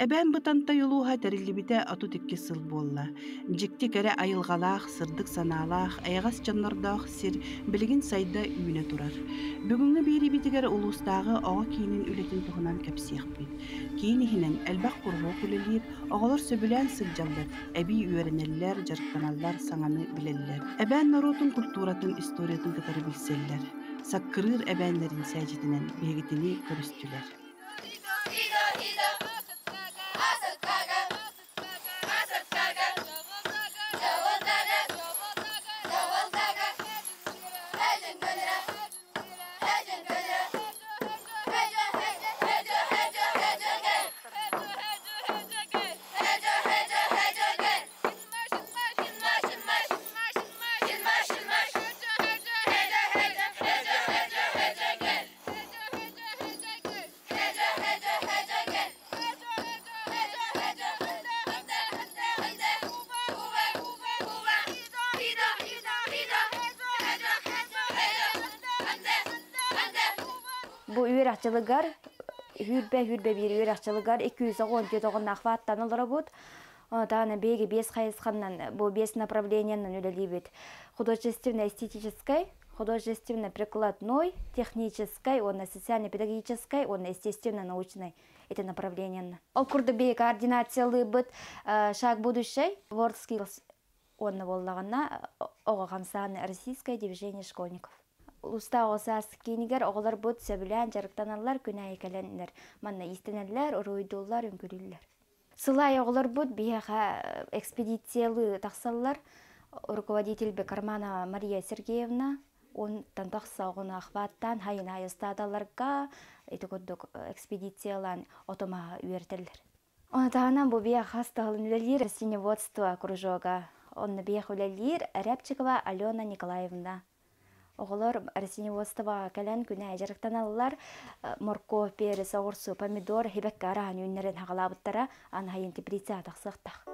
Эбээн Бытантай улууһа тэриллибитэ 32 сыл буолла. Дьикти кэрэ айылҕалаах, сырдык санаалаах, эйэҕэс дьоннордоох сир билигин сайда үүнэ турар. Бүгүҥҥү биэриибитигэр улуустааҕы оҕо киинин үлэтин туһунан кэпсиэхпит. Киин иһинэн элбэх куруһуок үлэлиир, оҕолор сөбүлээн сылдьаллар, эбии үөрэнэллэр, дьарыктаналлар, саҥаны билэллэр. Эбээн норуотун культуратын, историятын кытары билсэллэр. Саккырыыр эбээннэрин сээдьэтинэн биһигитини көрүстүлэр. Бу үөрэх дьылыгар үүрбэ биир үөрэх дьылыгар 214 оҕоннаах ваттан олоробут. Онтон биһиги биэс хайысханнан бу биэс направлениенан үлэлиибит. Художественно-эстетическай, художественно-прикладной, техническай уонна социально-педагогическай уонна естественно-научнай ити направлениенна. Ол курдук биһиги координациялыыбыт шаг будущей World Skills уонна буоллаҕына оҕо хамсааны Российское движение школьников. Улуустаах оҕо саас киинигэр оҕолорбут сөбүлээн дьарыктаналлар, күн аайы кэлэннэр манна иистэнэллэр, уруһуйдууллар, үҥкүүлүүллэр. Сыл аайы оҕолорбут биһиэхэ экспедициялыы тахсаллар. Руководитель Бекарманова Мария Сергеевна онтон тахса оҕону охваттаан хайын аайы ыстаадаларга ити курдук экспедициялаан отомаһа үөрэтэллэр. Ону таһынан бу биһиэхэ хас тылын үлэлиир растениеводство кружога. Онно биһиэхэ үлэлиир Рябчикова Алена Николаевна. Оҕолор растениеводствоҕа кэлэн күнэ дьарыктаналлар. Моркуоп, перец, оҕурсу, помидор, хибэккэ араһын үүннэрэн хаҕалаабыттара аны хайын теплицаҕа тахсыахтаах.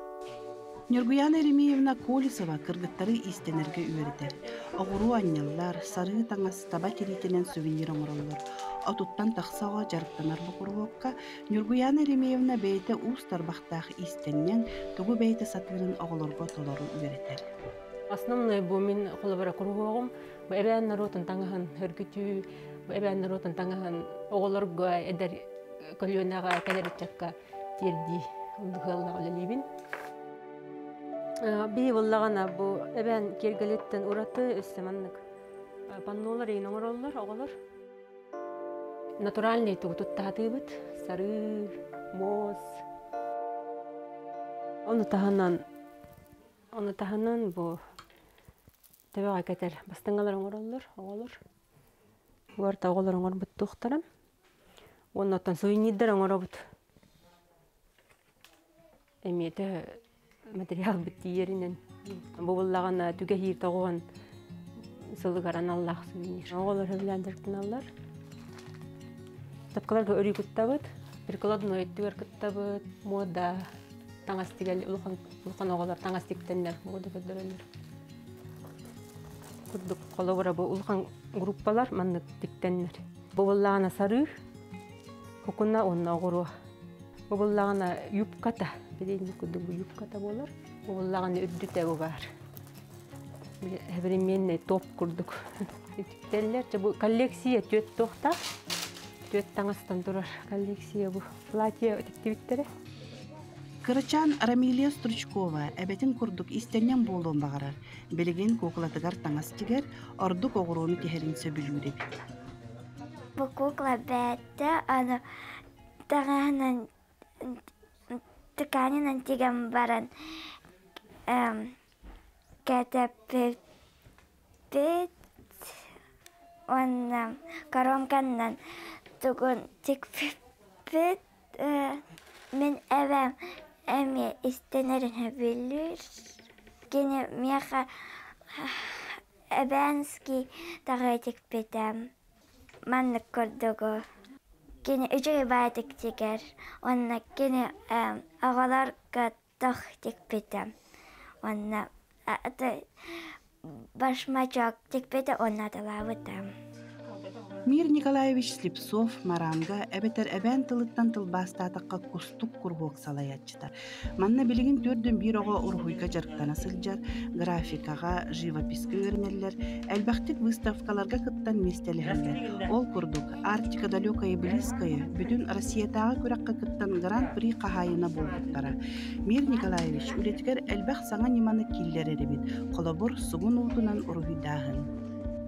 Ньургуйаана Еремеевна Колесова кыргыттары иистэнэргэ үөрэтэр. Оҕуруо анньаллар, сарыы таҥас, таба тириитинэн сувенир оҥороллор. Отуттан тахса оҕо дьарыктанар бу куруһуокка Ньургуйаана Еремеевна бэйэтэ уус тарбахтаах иистэнньэҥ, тугу бэйэтэ сатыырын оҕолорго толору үөрэтэр. Основной бу мин холобура куруһуогум бу эбээн норуотун таҥаһын хөргүтүү, бу эбээн норуотун таҥаһын оҕолорго эдэр көлүөнэҕэ кэлэр ыччакка тиэрдии ыаллаах үлэлиибин. Бии буллаҕына бу эбээн киэргэлиттэн ураты өссө маннык паннолар иин оҥороллор оҕолор. Натуральный тугу туттаатыыбыт сарыы, муос. Ону таһынан Ону таһынан бу төбөҕө кэтэр бастыҥалар оҥороллор оҕолор. Уорта оҕолор оҥорбут туохтара. Уонна оттон сувенирдэр оҥоробут. Эмиэ төһө материалбыт тиийэринэн. Бу буллаҕына түгэһиир тоҕуһан сылыгар аналлаах сувенир. Оҕолор сөбүлээн дьарыктаналлар. Тапкаларга өрүү кыттабыт, прикладной өттүгэр кыттабыт, муода таҥас тигэл улахан улахан оҕолор таҥас тиктэннэр муода көрдөрөллөр. Курдук холобура бу улахан группалар маннык тиктэннэр. Бу буллаҕына сарыы, кукуна уонна оҕуруо. Бу буллаҕына юбката, билиҥҥи курдук бу юбката буолар. Бу буллаҕына үрдүтэ бу баар. Современный топ курдук тиктэллэр. Бу коллекция түөт туохтаах. Түөт таҥастан турар коллекция бу. Платье тиктибиттэрэ. Кырачаан Рамилия Стручкова эбэтин курдук иистэнньэҥ буолуон баҕарар. Билигин куукулатыгар таҥас тигэр, ордук оҕуруону тиһэрин сөбүлүүр эбит. Бу кукла бэйэтэ аны таҥаһынан тканинан тигэн баран кэтэппиппит уонна коробканнан тугун тикпиппит Мин эбээм эмиэ истэнэрин сөбүлүүр. Кини миэхэ эбээнский таҕыы тикпитэ. Маннык курдугу. Кини үчүгэй баайытык тигэр уонна кини оҕолорго тох тикпитэ. Уонна башмачок тикпитэ уонна атылаабыта. Мир Николаевич Слепцов Маранга эбэтэр эбээн тылыттан тылбаастаатахха кустук куруһуок салайааччыта. Манна билигин 41 оҕо уруһуйга дьарыктана сылдьар, графикаҕа, живописка үөрэнэллэр, элбэхтик выставкаларга кыттан миэстэлэһэллэр. Ол курдук, Арктика далекая и близкая бүтүн Россиятааҕы күрэххэ кыттан Гран-при хаһаайына буолбуттара. Мир Николаевич үлэтигэр элбэх саҥа ньыманы киллэрэр эбит, холобур, сугун уутунан уруһуйдааһын.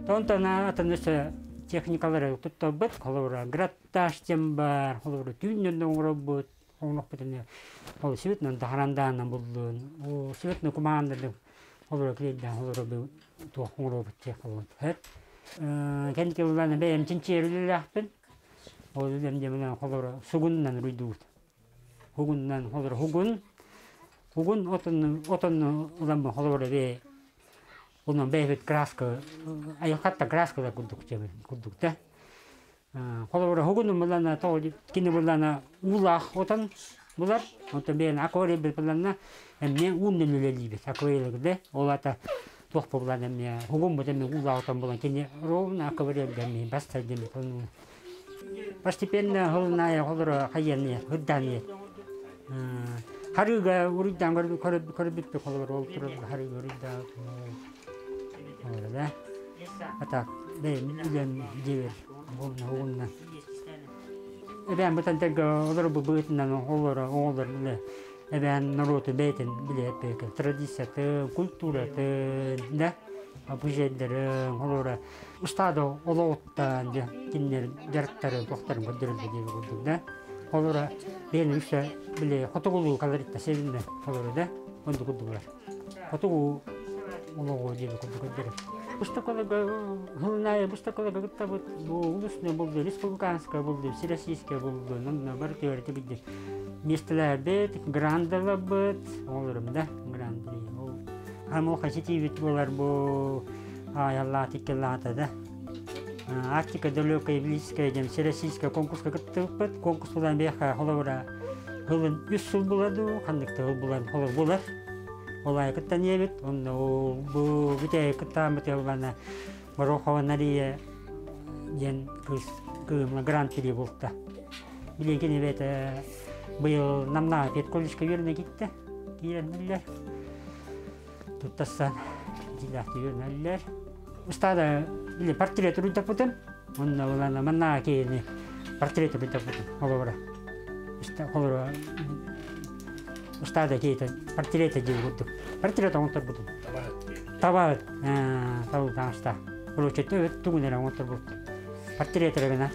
Онтон атын өссө техникалары туттарбыт, холобура, граттаж диэн баар, холобура, түүннэн оҥоробут, оҥорохпутун ол светнан таһарандаанан буллун, ол светны кумаандырдым, холобура, клейдаан, холобура, туох оҥоробут диэх холобур. Кэнники ыллаан бэйэм чинчийэр үлэлээхпин, ол үлэм диэминэн холобура, сугуннан уруйдуубут. Хугуннан холобура, хугун, хугун отонну, отонну ыламмын холобура бэйэ Онон бэйэбит краска, айылҕаттан краскалар курдук курдук да. Холобура, хугуну булана, кини булана уулаах отон булар. Онтон бэйэн акварель буланна, эмне ууннан үлэлиибит акварель Ол ата туох булан эмне хугун эмне уулаах отон булан кини ровно акварельга эмне бастар демек. Постепенно холуная холоро хайыаны хырдааны харыга уруйдаан көрбүппү холобур ол турар харыга уруйдаа да а так бэйэм үлэм дьиэбэр угунна эбээн бытантарга олору быытынан оҕолоро оҕолор биле эбээн норуоту бэйэтин биле традициятын культуратын да обыжайдарын холоро устаада олоҕуттан дьэ кинилэр дьарыктарын туохтарын көрдөрөллөр диэби курдук да холоро бэйэни үксэ били хотугулуу каларитта себинне холоро да онду курдугулар хотугу олоҕу диэби курдук көрдөрөр Быстакалага хылнаайы быстакалага кыттабыт бу улусный булду республиканская булду всероссийская булду онно бары теория бидде миэстэлээбит грандалабыт оҕолорум да гранд ол хамуха ситиибит буолар бу аяллаат иккилаата да Арктика далекая и близкая диэн всероссийская конкурска кыттыбыппыт. Конкурс булан биэхэ холобура ылын үс сыл була дуу, ханнык тыл булан холор булар. Ол айы кыттан иэбит. Онно бу бүтэ кыттааммыт ылбана Горохова Нария диэн кыыс кыымла гран-при булта. Билигин эбэтэ быйыл Намнаа педколледжка үөрэнэ киттэ. Киирэн биллэр. Туттарсан дьиэлээхтик үөрэнэллэр. Устаада били портрет уруйдаппытым. Онно улана маннаа киһини портрет уруйдаппытым холобура. Холобура устаада киһитэ портрета диэн курдук. Портрет оҥотторбутум. Таба табыл таҥаста. Короче, тугун эрэ оҥотторбут. Портрет эрэ гына.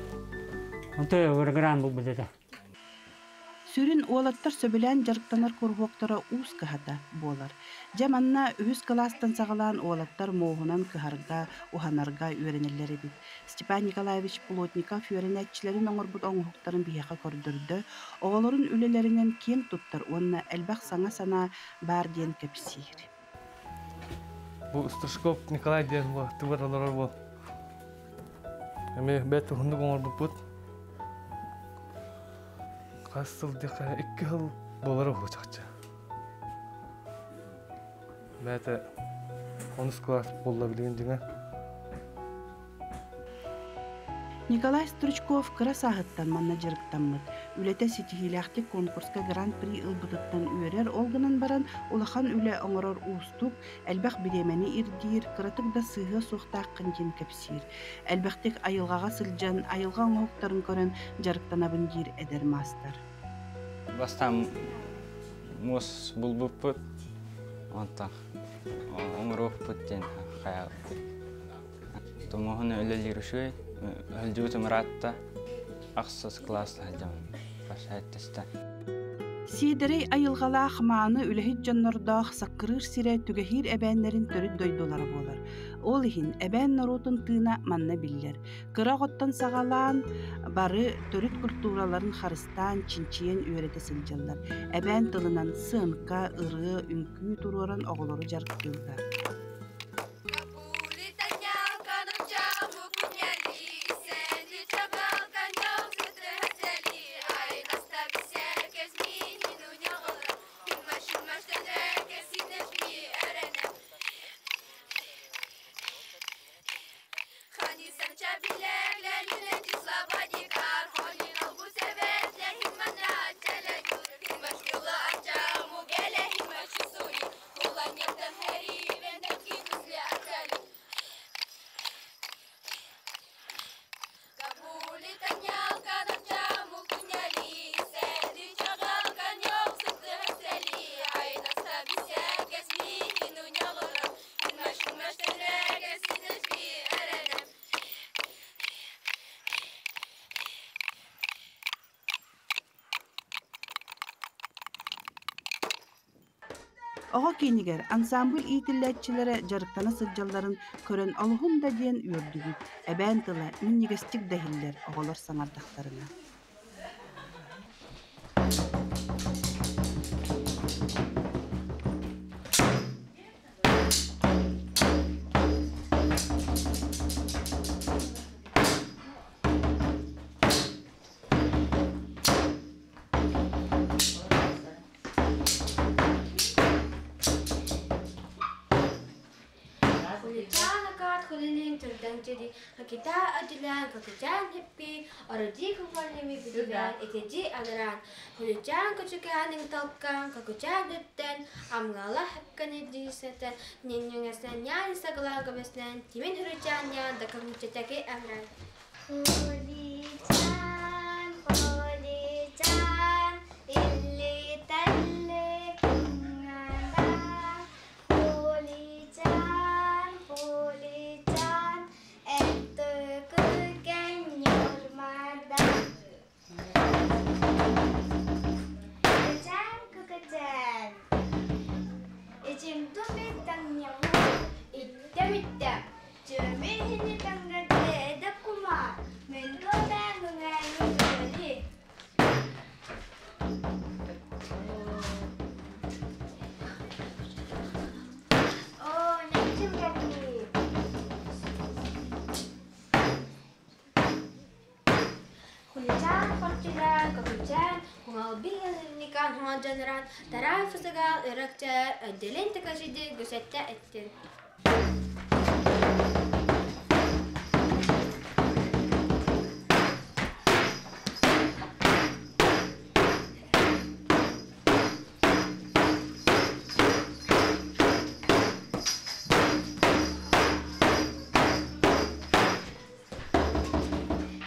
Онто гран булбут этэ. Сүрүн уолаттар сөбүлээн дьарыктанар куруһуоктара уус кыһата буолар. Дьэ манна үһүс кылаастан саҕалаан уолаттар муоһунан кыһарга, уһанарга үөрэнэллэр эбит. Степан Николаевич Плотников үөрэнээччилэрин оҥорбут оҥоһуктарын биһиэхэ көрдөрдө, оҕолорун үлэлэринэн киэн туттар уонна элбэх саҥа санаа баар диэн кэпсиир. Бу Стручков Николай диэн бу тыбар олорор буол. Эмиэ бэрт уһуннук оҥорбуппут. Хас сыл диэххэ 2 сыл буолар уһу чахчы. Бэйэтэ онус кылаас буолла билигин дьиҥэ. Николай Стручков кыра сааһыттан манна дьарыктаммыт. Үлэтэ ситиһиилээхтик конкурска гран-при ылбытыттан үөрэр, ол гынан баран улахан үлэ оҥорор уустук, элбэх бириэмэни ирдиир, кыратык да сыыһыа суохтааххын диэн кэпсиир. Элбэхтик айылҕаҕа сылдьан, айылҕа оҥоһуктарын көрөн дьарыктанабын диир эдэр маастар. Бастаан муос булбуппут, онтон оҥоруохпут диэн хайаабыппыт. Тумуһун үлэлиир үчүгэй, сылдьыбытым ыраатта, ахсыс кылаас сылдьабын, сэттистэ. Сиэдэрэй айылҕалаах мааны үлэһит дьоннордоох Саккырыыр сирэ Түгэһиир эбээннэрин төрүт дойдулара буолар. Ол иһин эбээн норуотун тыына манна биллэр. Кыра оҕоттон саҕалаан бары төрүт культураларын харыстаан, чинчийэн үөрэтэ сылдьаллар. Эбээн тылынан сыаҥка, ырыа, үҥкүү туруоран оҕолору дьарыктыыллар. Оҕо киинигэр ансамбль иитиллээччилэрэ дьарыктана сылдьалларын көрөн олуһун да диэн үөрдүбүт, эбээн тыла минньигэстик да иһиллэр оҕолор саҥардахтарына. Хуличаан хулилин түрдэн чири, хакита адилаан какучаан хиппи, ороди куфаними бидилаан итеджи алараан, хуличаан кучукаан иҥталкаан, какучаан дөттен, амгала хапканы дисетен, ниннюңэсен нян саглаа гомеснен, тимин хуручаан нян дакамучетаки амран. Хуличаан, хуличаан, илли-талли куҥҥана. Хуличаан, хуличаан, эттөкүкэн ньурмарда. Кыкычаан, кыкычаан, ичиҥ-тумит таҥньабыт, иттэ-миттэ, чүөмү иһини таҥнарды эдэ кума, мин туотаан үҥээҥи күөли. Оо, нэмчим кэтии. Хуличаан хорчулаан, какучаан, хуҥалбин никаан хуҥалдьаныран, тараан фысыгаал өрөкчөөр, өдделин тыкашиди гүсэтте эттин.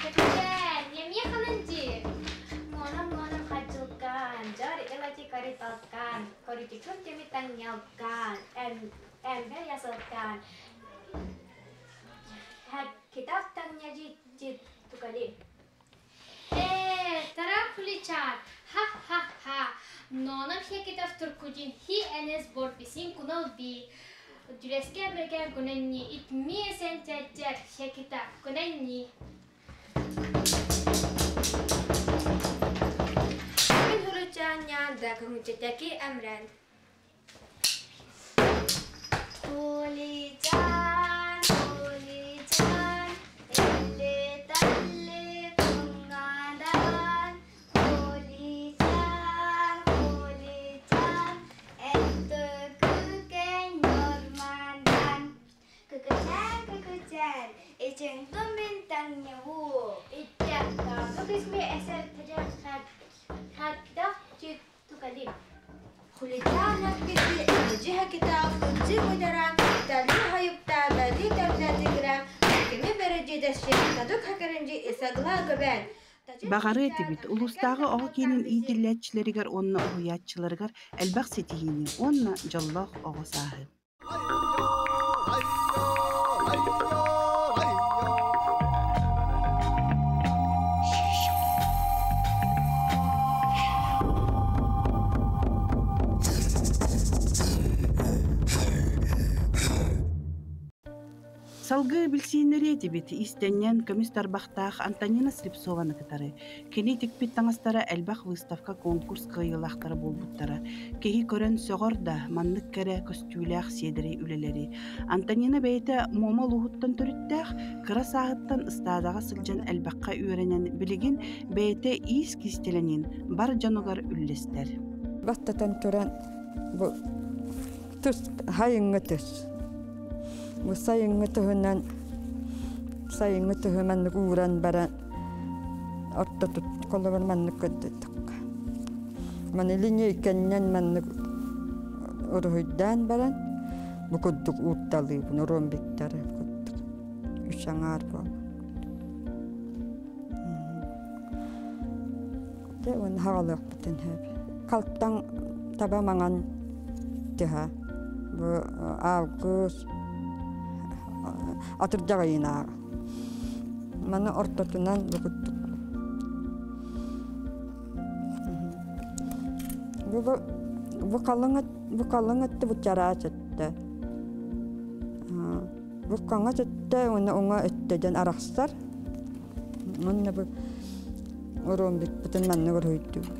Кэпсээн, эмиэ ханан дии? Муонам-муонам хадьылкаан, дьор илати кариталкаан, коритикум тими таҥньалкаан, эмбэ ясалкаан, китап таҥньажи тукали. Ээ, тарап хуличаан, ха-ха-ха, нонам хекитав туркудин хи энес борбисин кунал би, Дүлэскэ бэргэн кунанни итми эсэн чэччэр хекитав кунанни. Мин хуличаан нян дакамучетаки амран. Хуличаан, хуличаан, илли-талли куҥҥадаан. Хуличаан, хуличаан, эттөкүкэн ньурмандан. Кыкычаан, кыкычаан, ичиҥ-тумин таҥньабуу. Иттэ, таабы кисми эсэр тажа хаттах тукали. Хуличаан киси эжиха китап кунжи мударан, тали хайыпта бали табнатигра, кими бережи тадук хакарынжи исагла габен. Баҕарыа этибит, улуустааҕы оҕо киинин иитиллээччилэригэр уонна уһуйааччыларыгар элбэх ситиһиини уонна дьоллоох оҕо сааһы. Салгыы билсииннэри этибит иистэнньэн көмүс тарбахтаах Антонина Слепцованы кытары. Кини тикпит таҥастара элбэх выставка конкурс кыайыылаахтара буолбуттара. Киһи көрөн сөҕөр да, маннык кэрэ көстүүлээх сиэдэрэй үлэлэри. Антонина бэйэтэ Муома улууһуттан төрүттээх, кыра сааһыттан ыстаадаҕа сылдьан элбэххэ үөрэнэн, билигин бэйэтэ иис киистэлэниин бар дьонугар үллэстэр. Бастатан туран бу тус хайыҥҥы тус. Бу сайыҥҥы туһунан Сайыҥҥы тыһы маннык ууран баран ортотут холобур маннык көрдөттөххө. Маны линейкэннэн маннык уруһуйдаан баран бу курдук уурталыыбын ромбиктары курдук үс аҥаар буолла. Дьэ уонна хаҕалыахпытын сөп. Халтаҥ таба маҥан тыһа бу август атырдьах ыйынааҕы. Маны ортотунан бу курдук. Бу бу халыҥ бу халыҥ өттө бу чараас өттө. Бу хаҥас өттө уонна уҥа өттө диэн арахсар. Манна бу ромбикпытын манна уруһуйдуубут.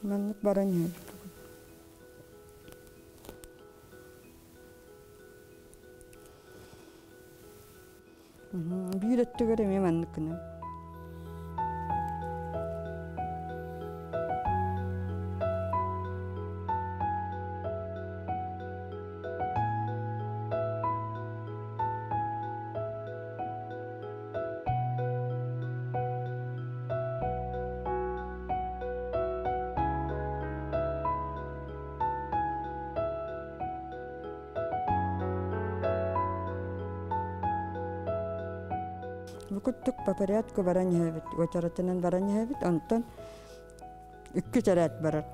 Маннык баран иһэбит. Биир өттүгэр эмиэ маннык гынан. Бу курдук по порядку баран иһэбит, уочаратынан баран иһэбит, онтон икки чэрээт барар.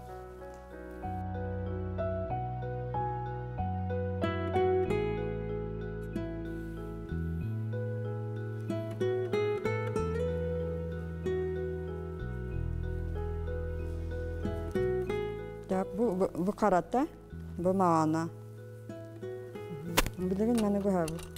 Так, бу, бу харата, бу маана. Билигин маны быһабыт.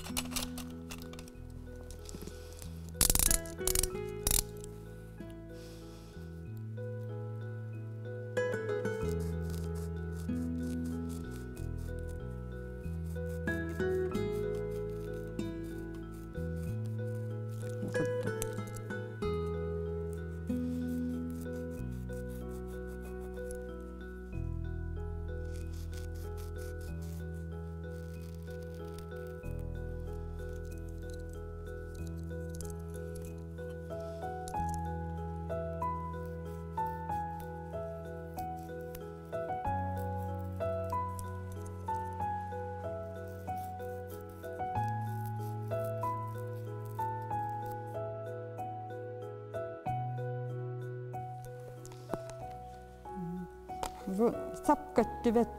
Бу сап көттүбэт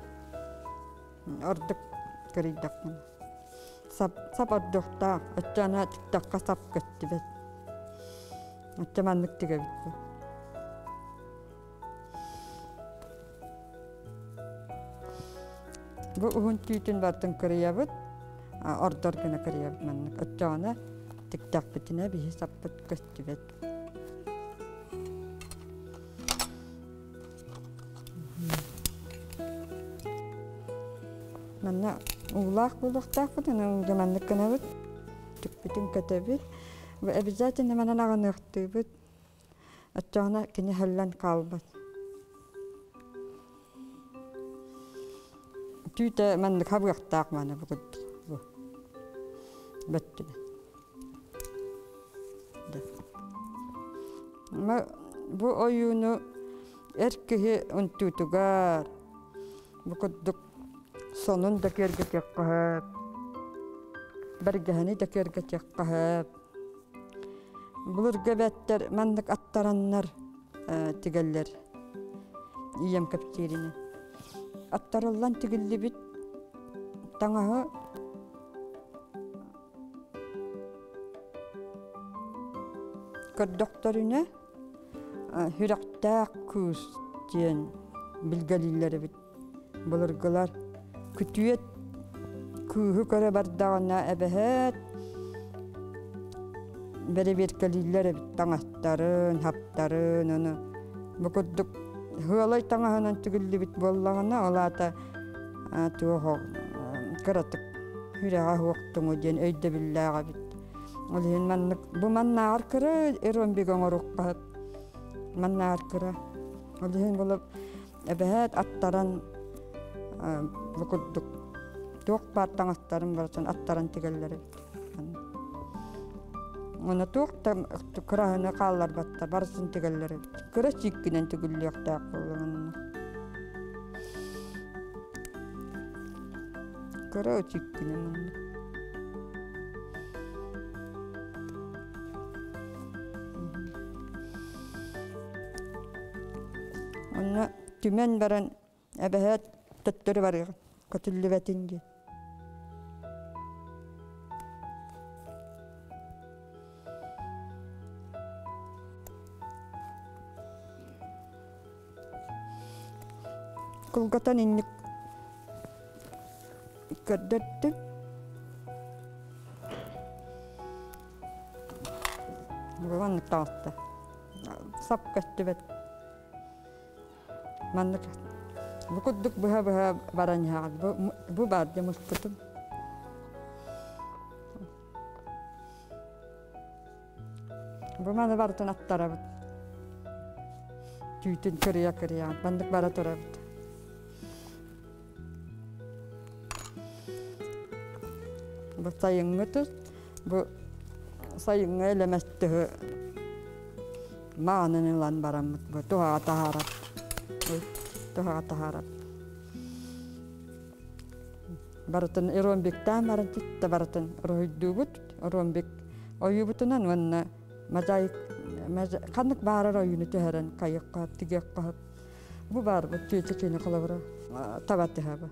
ордук кырыйдахпын. Сап, сап ордуктаах, оччоно тиктокка сап көттүбэт. Оччо маннык тигэбит бу. Бу уһун түүтүн бартын кырыйабыт, ордор гына кырыйабыт маннык. Оччоҕуна тиктэхпитинэ биһи саппыт көстүбэт. Манна уулаах буолуохтаахпыт, аны ууга маннык гынабыт, түкпүтүн көтөбүт. Обязательно манан аҕыныахтыыбыт. Оччоҕуна кини хөллөн хаалбат. Түүтэ маннык хабыахтаах маны бу курдук. Бу. Бөттүнэ. Бу ойууну эр киһи унтуутугар бу курдук сонун да киэргэтиэххэ сөп, бэргэһэни да киэргэтиэххэ сөп. Былыргы эбээттэр маннык аттараннар тигэллэр ийэм кэпсииринэн. Аттарыллан тигиллибит таҥаһы Көрдөхтөрүнэ, сүрэхтээх кыыс диэн билгэлииллэр эбит былыргылар. Күтүөт кыыһы көрө бардаҕына эбэһээт бэрэбиэркэлииллэр эбит таҥастарын, хаптарын, ону бу курдук сыалай таҥаһынан тигиллибит буоллаҕына, ол аата туох кыратык сүрэҕэ суохтуҥу диэн өйдөбүллээх эбит. Ол иһин маннык бу маннааҕар кыра ромбик оҥоруохха сөп. Маннааҕар кыра. Ол иһин буолуп эбэһээт аттаран бу курдук туох баар таҥастарын барытын аттаран тигэллэр эбит. Уонна туох да кыраһыны хаалларбаттар, барытын тигэллэр эбит. Кыра чииккинэн тигиллиэхтээх буоллаҕына. Кыра чииккинэн манна. Онно түмэн баран эбэһээт төттөрү барыаҕын, көтүллүбэтин диэн. Кылгатан инник көрдөрдүм. Маннык таҕыста. Сап көстүбэт. Маннык бу курдук быһа-быһа баран иһэҕит. Бу, бу баар дьэ муспутум. Бу маны барытын аттарабыт. Түүтүн кырыйа-кырыйа маннык бара турабыт. Бу сайыҥҥы тус, бу сайыҥҥы элэмэс тыһы маанын ылан бараммыт бу туһаҕа таһаарар. Туһаҕа таһаарар. Барытын ромбиктаан баран тутта барытын уруһуйдуубут. Ромбик ойуубутунан уонна мозаик ханнык баарар ойууну түһэрэн хайыахха тигиэххэ бу баар бу чүөчэ холобура таба тыһаба.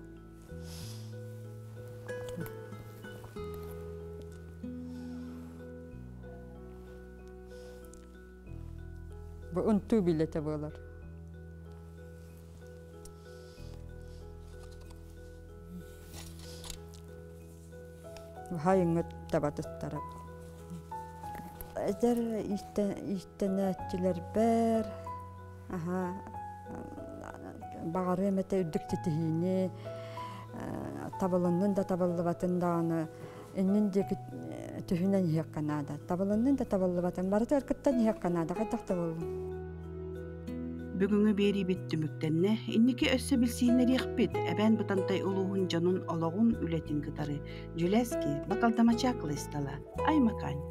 Бу унтуу билетэ буолар. Хайыҥҥыт табатыттара. Эдэр иистэнээччилэрбэр аха баҕарыам этэ үрдүк ситиһиини табылыннын да табыллыбатын даҕаны иннин диэки түһүнэн иһиэххэ наада. Табылыннын да табыллыбатын барытыгар кыттан иһиэххэ наада хайдах да буоллун. Бүгүҥҥү биэриибит түмүктэннэ. Инники өссө билсиһиннэриэхпит Эбээн Бытантай улууһун дьонун олоҕун үлэтин кытары Дьүлээски Бакалдамачаакла истала Аймакань.